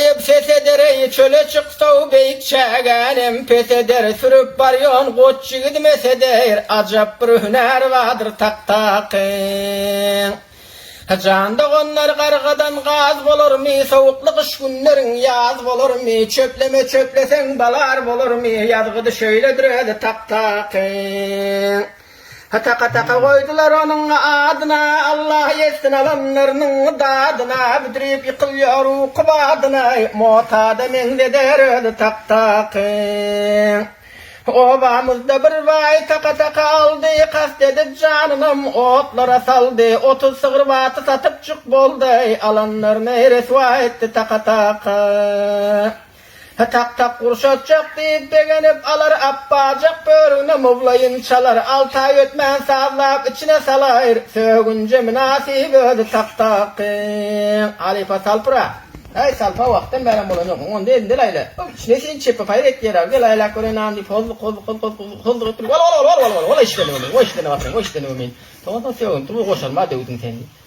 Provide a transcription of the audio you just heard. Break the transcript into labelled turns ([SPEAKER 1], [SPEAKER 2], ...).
[SPEAKER 1] Ajaýyp ses eder eý, çöle çyksaw beýik çägänem pes eder, Sürüp barýan goç ýigidi mes eder, Ajap bir hünär bardyr tak-takyň. Jan doganlar gargadan gaz bolarmy, Sowukly gyş günleriň ýaz bolarmy, Çöpleme çöpleseň balar bolarmy, Ýazgydy şeýledir özi tak-takyň. Taka-taka goýdular onuň adyna, Allah ýetsin alanlarynyň dadyna, Büdrüp ýykylýar uky badyna, Motada meňzeder özi tak-taky. Obamyzda bir baý taka-taka aldy, Kast edip janynam otlara saldy, 30 sygyr baty satypjyk boldy, Alanlaryny reswa etdi taka-taka. Tak-tak gurşatjak diýip begenip alar, Apbajak börügine mowlaýyn çalar, Alty aý ötmän sazlap içine salaýr, Sögünje mynasyp özi tak-takyň. Halypa salpyra. Äý, salpa wagtdan bärem bolan ýok. Onda elinde laýla. Içine sen çepe paýr etýär-ä. Gel aýlap göreýin an diýip, hozzuk, hozzuk, hozzuk, hozzuk, hozzuk etdirip, wal, wal, wal, wal, wal, wal, işledim men, o işledim, o işledim men. Soňam sögünip dur, goşarma döwdüň sen diýip.